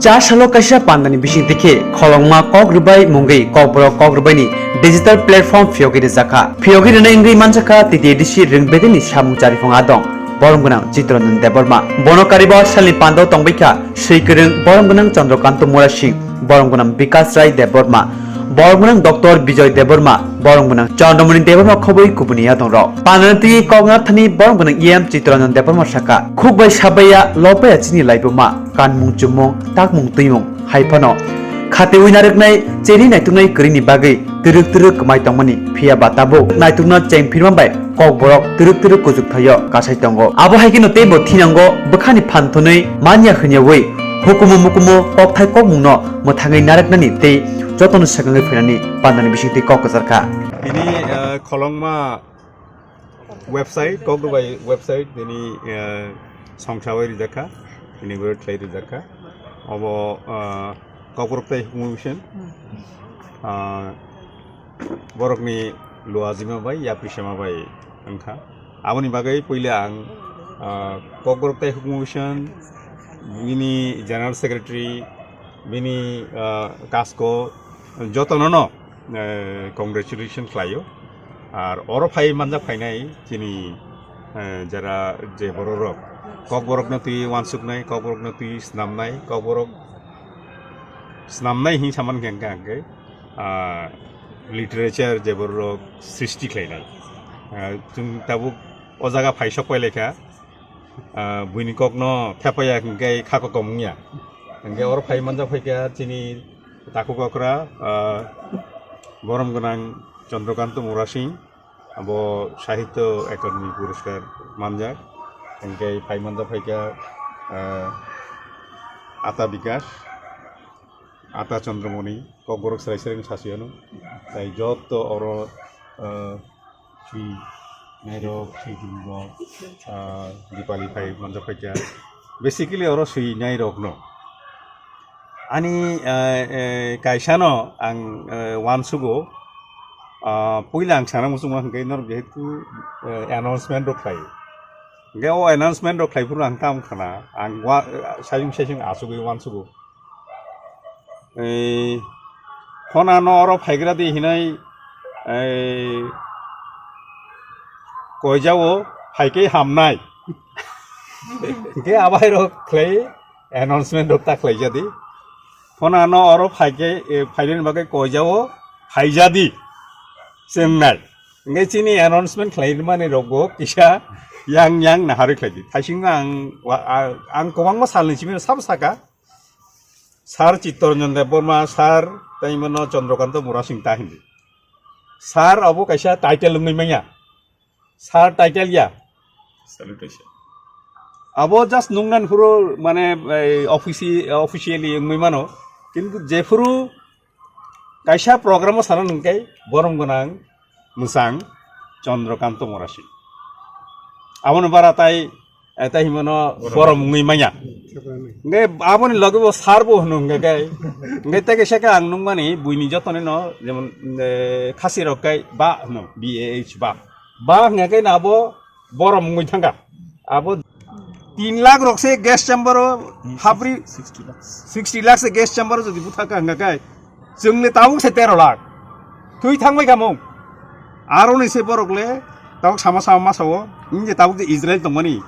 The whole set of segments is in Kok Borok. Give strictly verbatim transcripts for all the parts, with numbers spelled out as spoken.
Cha salo kaisa pandani bising tikhe kholongma kok rwbai mungwi kokborok kok rwbaini digital platform phiyogwi rwjakha. Phiyogwi rwnai wngwi manjakha T T A D C rwng bedeni samung chariphung adong borom gwnang Chittaranjan Debbarma. Bono kariba salni pandao tongbaikha swi kwrwng borom gwnang Chandrakanta Murasing, borom gwnang Bikas Rai Debbarma, borom gwnang Doctor Bijoy Debbarma, borom gwnang Chandramoni Debbarma khobwi kubuni adongrok. Pandani twi kok nathani borom gwnang E M Chittaranjan Debbarma sakha, khukbai sabaiya lobaiya chini laibuma. Kanmung chumung, takmung twimung, hai phano khatiwi narwknai chini naituknai kwrwini bagwi twrwk twrwk kwmai tongmani, phiya ba tabuk naitukna chengphirma bai kokborok twrwk twrwk kuchuk thaio kasai tongo. Abo hai kheno teibo thinango bwkhani phan thwnwi manya hwnyawi hukumu mukumu kokthai kokmungno mwthangwi narwknani tei jotono swkangwi phainani pandani bisingtwi kok kwchar kha. Tini, eh, kholongma website, Kokrubai website, tini, eh, songsawi rijak kha, tini guri khlai rijak kha. Obo, eh, Kokborok tei Hukumu Mission, eh, borokni luajima bai, yapri sema bai wngkha. Aboni bagwi puila ang, eh, Kokborok tei Hukumu Mission, bini General Secretary, bini, eh, kasko, jotono no, eh, congratulation khlaio. Ar oro phai manjak phainai chini, eh, jara je bororok, kokborokno twi wansuknai, kokborokno twi snamnai, kokborok snamnai hin saman khe hwnkha hwnkhe, ah, literature je bororok srishti khlainai. Ah, chwng tabuk o jaga phai sok pai laikha, ah, buini kokno thepaya hwnkhe kha kokom wngya. Hwnkhe oro phai manjak phaikha chini takhuk okra, ah, borom gwnang Chandrakanta Murasing, abo Sahitya Academy Puraskar manjak. Hwnkhe phai manjak phaikha, ah, Ata Bikas, Ata Chandramoni, kokborok srai srai sasi ano. Tai joto oro, ah, swi nairok, swi jumrok, ah, Dipali phai manjak phaikha. Basically oro swi nairokno. Ani, eh, eh, kaisano ang, eh, wansugo, ah, puila ang sana muchungma hwnkhe norok jehetu, eh, announcement rok khlai. Hwnkhe o announcement rok khlai phuru ang tam khana, ang wa-, eh, saisung saisung asugwi wansugo. Eh, phone ano oro phaigra di hinai, eh, koijao phaikhe hamnai. Hwnkhe abai rok khlai announcement rok ta khlai jadi. Phone ano oro phaikhe, eh, phainani bagwi koijao phaijadi. Chengnai. Hwnkhe chini announcement khlai mani rokbo kisa yang yang naharwi khlai di. Thaisingno ang wa-, a-, ang kwbangma salni simi sabo saka. Sir Chittaranjan Debbarma, sir, tei mano Chandrakanta Murasing ta hindi. Sir abo kaisa title wngwi manya. Sir title ya. Salutation. Abo just nungnan phuru mane, ei, offici-, officially wngwi mano. Kintu jephuru kaisa program o sana nungkai borom gwnang mwsang Chandrakanta Murasing. Abono bara tai, eh, tai himano borom wngwi manya. Hwnkhe aboni loge bo sir bo hwno hwnkhe kai. Hwnkhe tei kaisa khe ang nukmani buini jotoni no jemon, eh, khasi rok kai ba hwno, B A H ba. Ba hwnkhe kai na abo borom wngwi thangkha. Abo tin lakh rok se gas chamber o hapri, sixty lakhs se gas chamber o jodi buthakha hwnkhe kai. Chwngni tabuk se tero lakh. Thwi thangbai kha mung. Aroni se borok le tabuk sama sama masa o. Wngkhe tabuk je Israel tongmani.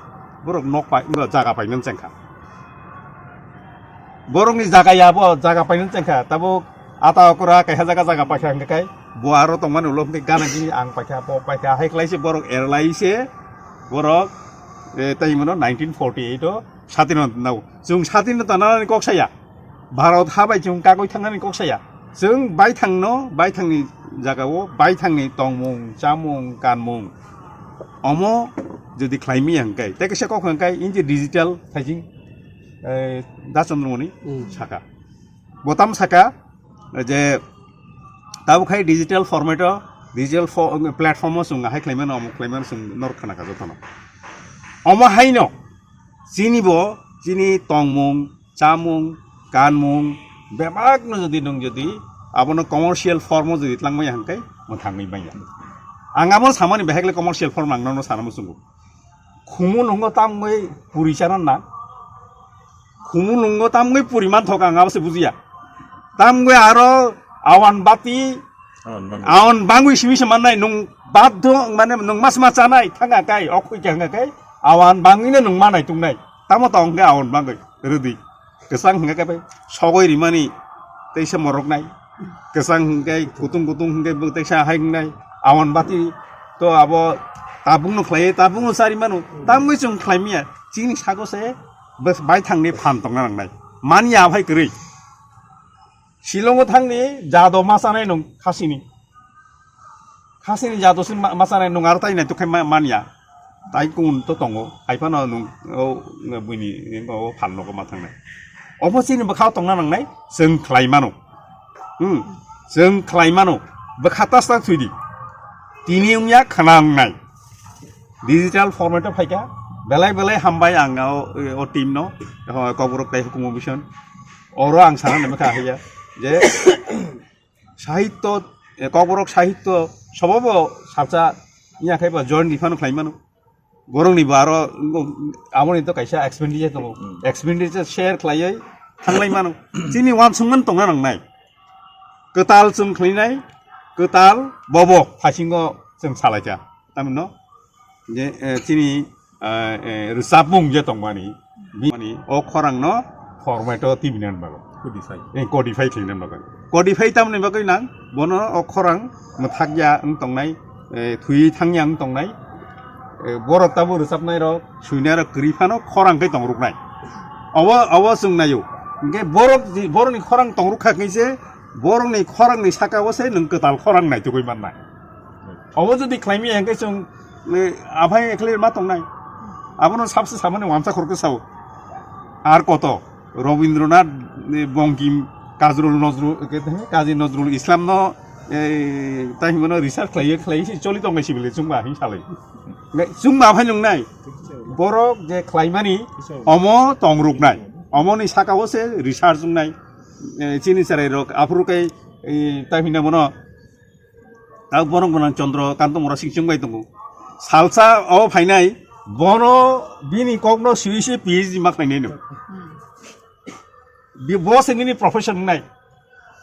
Borok nok pai, wngkha jaga painani chengkha. Borokni jaga ya bo, jaga painani chengkha. Tabuk ata okra kaisa jaga jaga paikha hwnkhe kai. Bo aro tongmani ulo hwnkhe gana gini ang paikha, bo paikha. Hai khlai se borok erlai se borok, eh, tai mano nineteen forty eight o Satinota nao. Chwng satinota nanani kok saya. Bharat ha bai chwng kagwi thangnani kok saya. Chwng baithangno, baithangni jagao, baithangni tongmung, chamung, kanmung. Omo jodi khlaimaya hwnkhe, tei kaisa kok hwnkhe, inje digital thaising, eh, Da Chandramoni Hmm. saka. Bo tamo saka, je tabuk hai digital format o, digital fo-, platform o chwng ahai khlaimano, omo khlaimano chwng norok khna kha jotono. Omo haino chini bo, chini tongmung, chamung, kanmung, bebakno jodi nwng jodi abono commercial form o jodi tlangmaya hwnkhe mwthangwi manya. Ang abono samani behekle commercial form ang nono sana muchungo. Khumu nungo tamwi puri chana na. Kumu nungo tamgwi puri man thoka ang abo se bujiya. Tamgwi aro awan bati, awan bangwi simi se mannai nung baddo mane nung mas ma chanai thanga kai, okhoi khe hanga kai, awan bangwino nung manai tungnai. Tamo tong khe awan bangwi rwdi. Kwchang hingkhe khe bai sogoi rimani teisa moroknai. Kwchang hingkhe kutung kutung hingkhe bo teisa hai wngnai. Awan bati to abo tabukno khlaiwi tabukno chari mano. Tamgwi chwng khlai manya. Chini sago se bwk-, baithangni phan tongna nangnai. Manya aphai kwrwi. Shillongo thangni jado ma chanai nung khasini. Khasini jado se ma, ma chanai nung aro tai naituk khai ma, manya. Tai kun to tongo. Hai phano nung o buini o phan nogo ma thangnai. Omo chini bwkhao tongna nangnai, chwng khlai mano. Hmm. Chwng khlai mano. Bwkha tas tas thwidi. Tini wngya khna wngnai. Digital format o phaikha. Belai belai hambai ang o, o team no. Ho, Kokborok tai hukumu bison. Oro ang sana nang kha haya. Je sahityo, e, Kokborok sahityo sobobo salsa iya khai ba join di phano khlai mano. Borokni bo aro, mm, aboni to kaisa expenditure tongo. Hmm. Expenditure share khlaiwi thanglai mano. Chini wansukmani tongna nangnai. Kwtal chwng khlainai, kwtal bobo phasingo chwng salaikha. Tamno je, eh, chini, eh, eh, rwchapmung je tongmani, bini o khorangno format o tibina bagwi. Codify. Eh, codify khlaina bagwi. Codify tamni bagwi nang, bono o khorang mwthakya wng tongnai, eh, thwi thangya wng tongnai, eh, borok tabuk rwchapnai rok, suinai rok kwrwi phano khorang khe tongruknai. Obo, obo chwng naio. Hwnkhe borok, borokni khorang tongruk kha khe se, borokni khorangni saka o se nwng kwtal khorang naitugwi mannai. Obo jodi khlaimaya hwnkhe chwng, eh, aphai ekhle ma tongnai. Abono sabse samani wansa khorokhe sao. Ar koto? Robindranath, eh, Bongkim, Kazrul Nazrul, eh, Kazi Nazrul Islamno, eh, tai hwnmano research khlaiye khlaiye se choli tongnai sibile chwngba hin salai. Chwngba aphai nungnai. Borok je khlaimani omo tongruknai. Omoni saka o se research wngnai. Eh, chini chwrairok aphuru kai, eh, tai hwnna bono Tabuk borok gwnang Chandra Kanta Murasing chwng bai tongo. Salsa o phainai, bono bini kokno sui se P H D ma khlainai no. Bi-, bo se nini profession wngnai.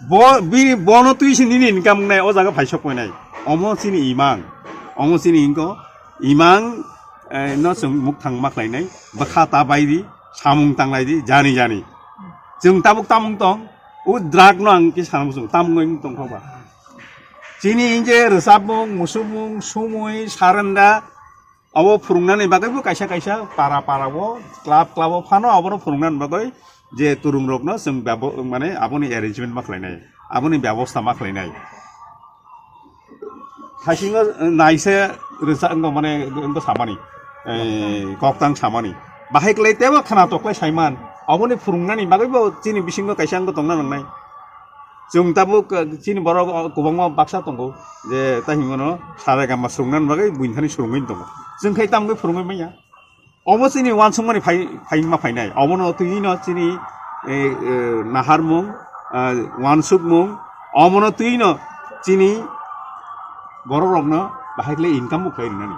Bo, bini, bono twi se nini income wngnai, o jaga phai sok painai. Omo chini imang. Omo chini inko, imang, eh, no chwng mukthang ma khlainai. Bwkha ta bai di, samung tanglai di, jani jani. Chwng tabuk tamung tong, o drug no ang khe sana muchung, tamung oi tong kha ba. Chini hingke rwchapmung, musukmung, sumui, sarenda, abo phwrwngnani bagwi bo kaisa kaisa para para o, club club o phano abono phwrwngnani bagwi je turung rokno chwng bebo-, mane aboni arrangement ma khlainai, aboni bebosta ma khlainai. Thaisingo naise rwchap wngkha mane wngkha samani, eh, koktang samani. Bahai klai tebo khwnatok klai saiman. Aboni phwrwngnani bagwi bo chini bisingo kaisa wngkha tongna nangnai. Chwng tabuk, eh, chini borok, oh, kwbangma baksa tongo, je tai hinmano saregama swrwngna bagwi buini thani swrwngwi tongo. Chwng khai tamgwi phwrwngwi manya. Obo chini wansukmani phai, phai ma phainai. Obono twino chini, eh, eh, naharmung, ah, wansukmung, omono twino chini borok rokno bahai khlai income bo khlai rinani.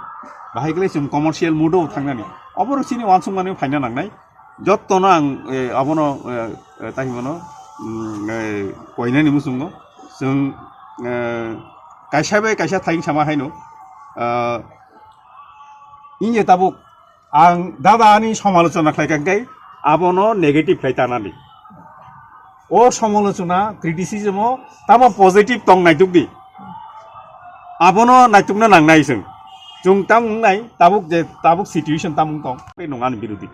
Bahai khlai chwng commercial mode o thangnani. Oborok chini wansukmani phaina nangnai. Jottono ang, eh, abono, eh, eh, tai hwnmano, mm, eh, koinani muchungo. Chwng, eh, kaisa bai kaisa thaing sama haino, ah, inge tabuk ang dada ani somalochona khlai kha khe abono negative khlai tanani. O somalochona, criticism o tamo positive tong naituk di. Abono naitukna nangnai chwng. Chwng tamo wngnai, tabuk je, tabuk situation tamo wng tong, tei nwng ani birodhi.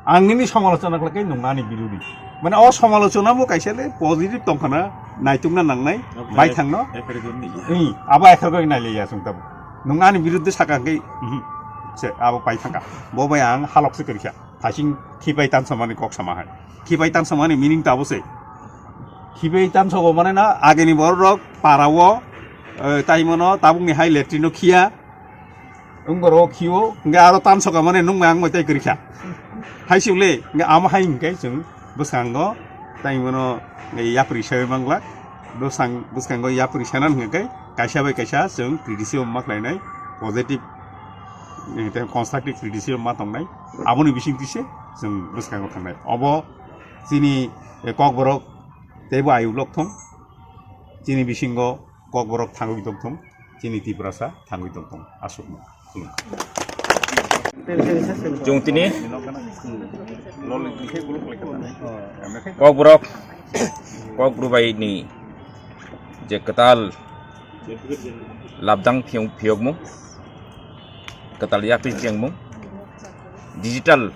Ang nini somalochona khlai khe nwng ani birodhi. Mane o somalochona bo kaisa le positive tong khana naitukna nangnai, bai thangno. Ekre jon ni ya. Hmm, abo ekre jon nai le ya chwng tabuk. Nwng ani birodhi saka khe, mhm, se abo pai thangka. Bo bai ang halok se kwrwi kha. Thasing khipai tansamani kok sama hai. Khipai tansamani meaning ta abo se. Khipai tansogo mane na ageni borok rok para o, eh, tai mano tabukni hai latrine o khiya. Wng borok khio, hingke aro tansoka mane nung mai ang mai tai kwrwi kha. Hai se ule, hingke amo hai hingke chwng bwskango tai mano yapri sai manglak. Bwsang, bwskango yapri sanan hingke kaisa bai kaisa chwng criticism ma khlainai, positive, eh, tei constructive criticism ma tongnai. Aboni bising tise Chwng bwskango thangnai. Obo chini, eh, kokborok teibo ayuk lok thung. Chini bisingo kokborok thangwi tong thung. Chini Tiprasa thangwi tong thung. Aswkno. Khulumkha. Chwng tini kokborok, kokborok bai ni je kwtal labdang phiyok-, phiyokmung, kwtal yapri chengmung, digital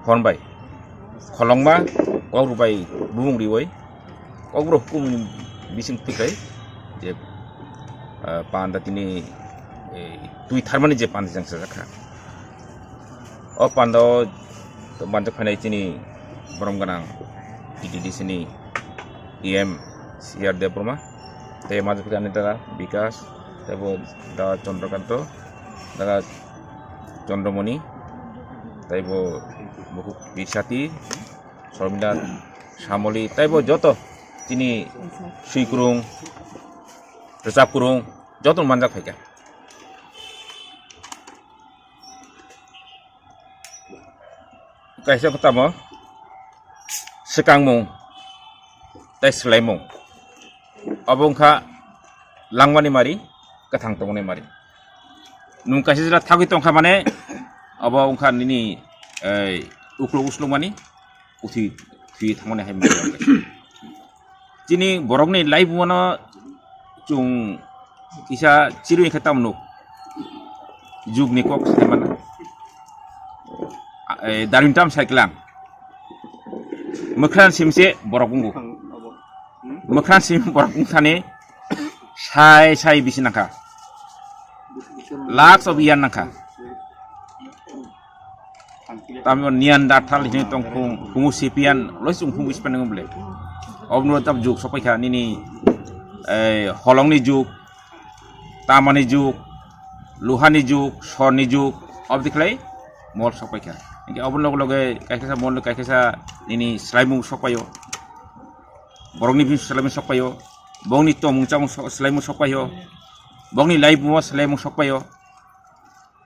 phone bai kholongma kokborok bai bumung riwi kokborok hukum bising twikhai je, ah, panda tini, eh, twi tharmani je panda jang sajak kha. O panda o manjak phainai chini borom gwnang T T D C ni E M C R Debbarma, tei manjak phainai daga Bikas, tei bo daga Chandrakanta, daga Chandramani, tei bo bukhuk Bisati, Sormila, Samoli, tei bo joto chini swikrung, rwchapkrung, joto manjak phaikha. Kaisa khe tamo swkangmung tei swlaimung. Obo wngkha langmani mari, kwthang tongmani mari. Nwng kaisa jora thagwi tongkha mane, obo wngkha nini, ei, uklok uslokmani, uthi, uthi thangmani hai mung. Chini borokni laibumano chwng kisa chirwi khe tamo nuk. Jugni kok sai mano. A, e, Darwin tam sai klang. Mwkhran simse borok wngkha. Mwkhran sim borok wngthani sai sai bisi nangkha. Lakhs of year nangkha. Tamo Neanderthal hini tong phung, Homo sapien, loi chung phung ispan nang bole. Obno tam jug sopai kha nini, eh, holongni jug, tamani jug, luhani jug, sorni jug, obdi khlai mol sopai kha. Inke obno loge loge kaisa mol kaisa nini swlaimung sopaio. Borokni bini swlaimung sopaio. Bongni tomung chamung so-, swlaimung sopaio. Bongni laibumung swlaimung sopaio.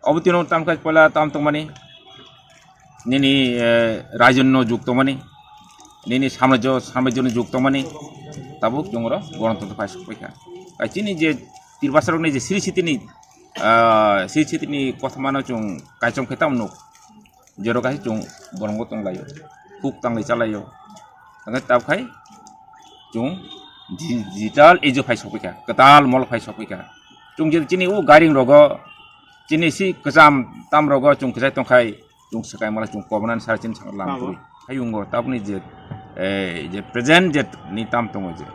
Obo tino tam khe pala tam tongmani. Nini, eh, raijo no jug tongmani. Nini samrajyo, samrajyo no jug tongmani. Tabuk chwng oro Gonotontro phai sok paikha. Ai chini je Tiprasa rokni je siri sitini, ah, siri sitini kothomano chwng kaichom khe tamo nuk. Jero kaisa chwng borongo tonglaio. Huk tanglai chalaio. Hingkhe tabkhai chwng di-, digital age o phai sokphaikha, kwtal molo phai sokphaikha. Chwng je chini o gairing rogo, chini si kwcham tam rogo chwng kwchai tongkhai, chwng swkai mala chwng kobonan sara chini sakno lam kwrwi. Hayungo tabukni je, eh, je present je ni tam tongo je,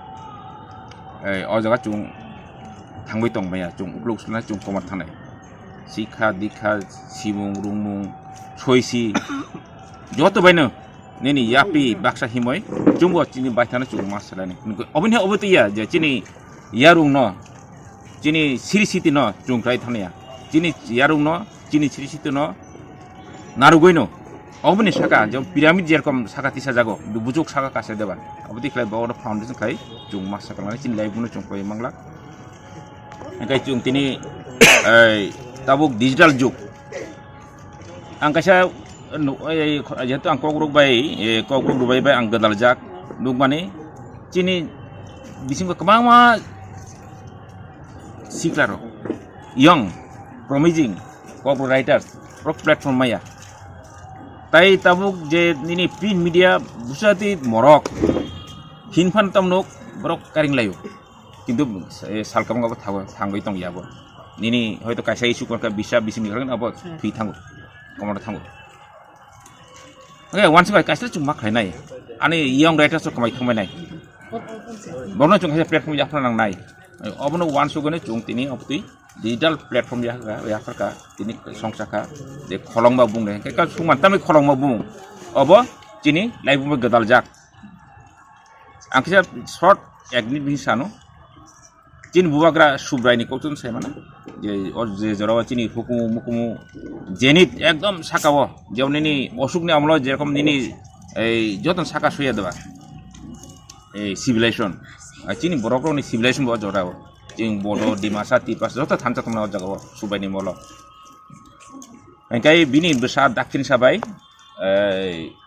eh, o jaga chwng thangwi tongmaya, chwng ukluk swnai chwng komar thanai. Sikha, dikha, simung, rungmung, soisi, joto baino nini yapri baksa himoi chwngbo chini baithano chwng ma swlaini. Oboni obo twiya je chini yarungno, chini siri sitino chwng khlai thangya. Chini yarungno, chini siri sitino narwgwino. Oboni saka je pyramid jerkom saka tisa jago, bujuk saka kasa deba. Obo twi khlai bo foundation khlai chwng ma swkang chini life no chwng koi mangla. Hingkhe chwng tini, eh, tabuk digital jug. Ang kaisa nu-, eh, jehetu ang kokrok bai, eh, kokrok rubai bai ang gwdaljak nukmani chini bisingo kwbangma siklarok, young, promising, kokrok writers, rok platform maya. Tai tabuk je nini print media busati morok hinphan tamnok borok karing layo. Kintu, eh, salkam gabo thago, thangwi tong yabo. Nini hoito kaisa issue korka bisa bising ni abo thwi thango. Komoro thango. Oke, once by kaisa chuma khainai. Ani young writers kamai thangmai nai. Bono chung kaisa platform yaphra nang nai. Obono once ugone chung tini obtwi digital platform ya, ya kharka tini songsa kha. De kholongma bung de. Ka suman tamni kholongma bung. Obo chini live mo gadal jak. Ang kisa short ek minute bini sano. Chini bubagra Subrai ni kokchung sai mano. Je, o je jora o chini hukumu mukumu jenit ekdom saka o. Je nini osuk ni amlo jerokom nini ei joton saka suya deba. Ei civilization. A chini borok rok ni civilization bo jora o. Chini Bodo, Dimasa, Tiprasa joto thansa tongna o jaga o Subrai ni molo. Engkai bini bwsa Dakhin Sabai.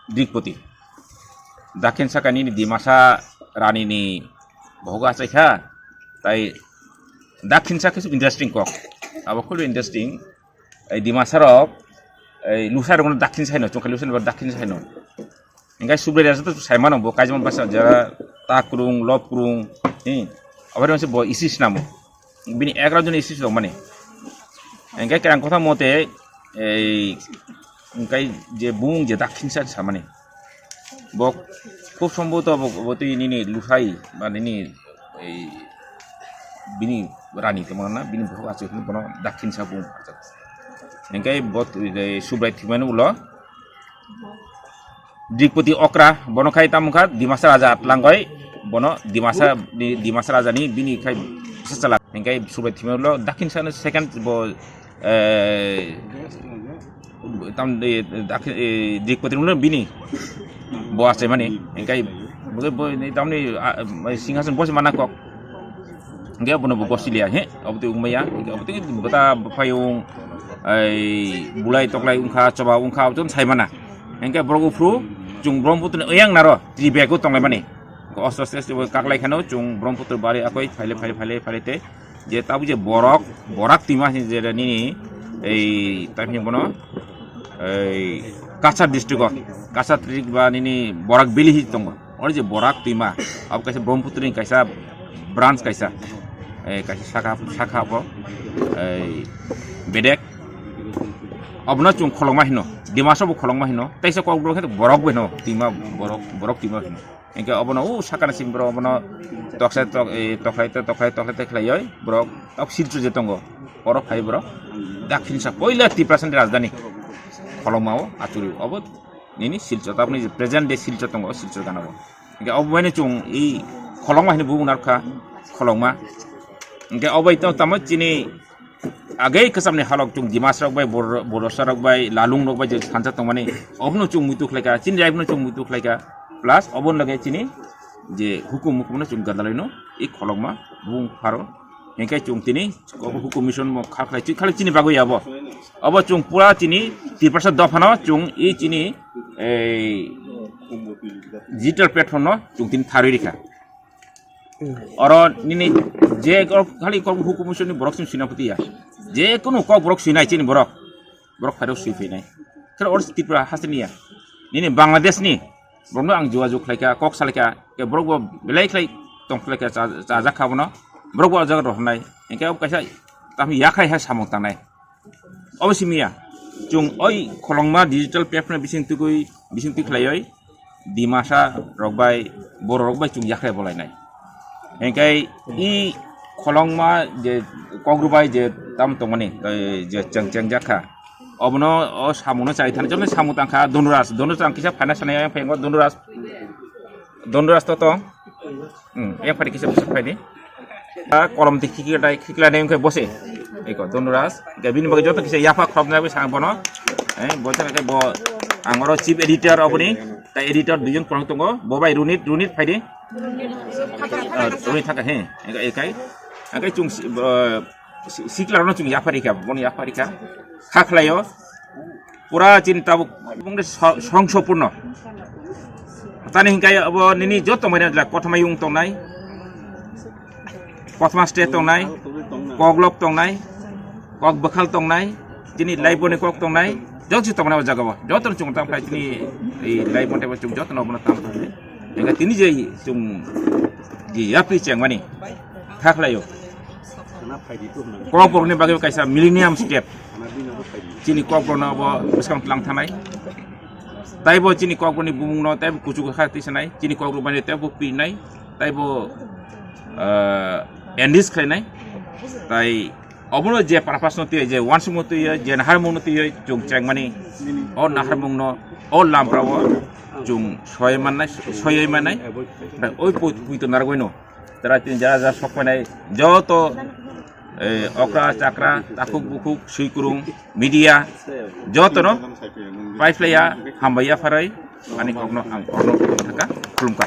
Drikpoti. Dakhin saka nini Dimasa Rani ni bohogo achai kha. Tai dakhin saka khe interesting kok. Abo khulu interesting. Ei Dimasa rok, ei Lusa rok dakhin saino, chungkha Lusa rok dakhin saino. Engkai Subrai Raja to saimano bo, Kaijima basa jara Takrung, Lopkrung, hi. Abari mase bo isi sinamo. Bini egra jon isi song mani. Engkai kerang kotha mote, ei, engkai je bung je dakhin sa samani. Bo khub somboto bo, bo twi nini Lusai, ba nini ei bini rani tongmana, bini bohok achuk bono dakhin sa bung. Engkai bo twi, ei Subrai thimani ulo. Drikpoti okra, bono khai tamo kha, Dimasa raja atlangoi, bono Dimasa, di-, Dimasa raja ni bini khai sachala. Engkai Subrai thimani ulo, dakhin sa no second bo, eh, tam, eh, dakhin, eh, Drikpoti ni ulo bini bo achai mani, engkai bo, bo, ni tamni, ah, singhasan bosi mana kok. Engkai bono bo gosi liya, he, obo twi wngmaya, obo twi bota phayung, ei, bulai toklai wngkha, choba wngkha, obo twi saimana. Engkai borok uphru, chwng Brahmaputra ni oyang naro, twi bag o tonglaimani. Osto osto osto kaklai kheno, chwng Brahmaputra bari akoi, phaile, phaile, phaile, phaile te, je tabuk je borok, borak twima hinwi je nini, ei, tamni bono, ei, Cachar district o, Cachar district ba nini Borak Valley hi tongo. Oro je Borak twima, abo kaisa Brahmaputra ni kaisa branch kaisa, eh, kaisa sakha, sakha abo, eh, bedek. Obono chwng Kholongma hino, Dimasa bo Kholongma hino, teisa Kokborok khe Borok bo hino, twima Borok, Borok twima hino. Hinkhe obono o sakani simi borok obono toksa tok, eh, tokhlai, tokhlai, tokhlai, tokhlai, tokhlaioi borok tok Silchar je tongo, oro phai borok. Dakhin sa poila Tiprasani rajdhani Kholongma o achuri, obo nini Silchar, taboni je present day Silchar tongo, o Silchar gana o. Hinkhe obo baino chwng i Kholongma hinwi bubung narwkha, Kholongma. Hinkhe obo ito tamo chini agei kwchamni halok chwng Dimasarok bai, Bor-, Borosarok bai, Lalungrok bai je thansa tongmani, obono chwng muitu khlaikha, chini raibono chwng muitu khlaikha, plus obono lage chini je hukum, hukumno chwng gadalaino i Kholongma bubung pharo. Hinkhe chwng tini hukum mission mo kha khlai, khlai chini bagwi abo. Obo chwng pura chini Tiprasa dophano chwng i chini ei digital platform no chwng tini tharwi rikha. Oro nini je kok khali kok hukum mission ni borok chwng sinapati ya. Je kunu kok borok sinai chini borok. Borok phairok swi phainai. Khe oro Tripura hasteni ya. Nini Bangladesh ni borokno ang jogajog khlaikha, kok salaikha, ke borok bo belai khlai tong khlaikha, cha-, chajak kha bono. Borok bo o jaga rohornai. Hinkhe obo kaisa tamni yakhrai hai samung tangnai. Obo simi ya. Chwng oi Kholongma digital platform bising tugui, bising twi khlaioi. Dimasa rok bai, Borok rok bai chwng yakhrai bolainai. Hinkhe i Kholongma je Kokborok bai je tam tongmani, eh, je cheng cheng jakha. Obono o samungno chai thani, jomni samung tangkha Donduraj, Donduraj ang kisa phaina sanai, yang phaingo Donduraj, Donduraj to tong. Hmm, yang phai kisa bwswk phaidi. A kolom di khikla dai, khikla dai wngkhe bose. Eko Donduraj. Ke bini bagwi joto kisa yapha khoroknai bai sang bono. Eh, bo jana ke bo ang oro chief editor oboni. Ta editor duijon korang tongo. Bo bai Runit, Runit phaidi. Ah, Runit thaka he. Eko ekai. Ekai chwng si-, bo, si-, sikla rono chwng yapha rikha, bono yapha rikha. Kha khlaio. Pura chini tabuk bungde so-, songso purno. Tani hinkhe abo nini joto maina jila kothoma yung tongnai, kothoma state tongnai, koklok tongnai, kok bwkhal tongnai, chini laiboni kok tongnai, joto si tongnai o jaga o. Joto chwng tang phai chini ei laiboni tebo chwng joto no bono tang phai. Hinkhe tini je chwng di yapri chengmani kha khlaio. Kokborokni bagwi kaisa millennium step. Chini Kokborokno abo bwskang tlang thanai. Taibo chini Kokborokni bumungno taibo kuchuk kha tisanai. Chini Kokborok bai taibo pinai. Taibo, ah, endis khlainai. Tai obono je purpose no twi, je wansukmung twi, je naharmung no twi, chwng chengmani. O naharmung no, o lamprao chwng soi mannai, soioi mannai. Tai oi pui, pui to narwgwino. Tara tini jara jara sok painai joto, eh, okra, chakra, takhuk, bukhuk, swikurung, media, jotono paiphlaiya, hambai yapharwi, ani kokno ang korno thangkha, khulumkha.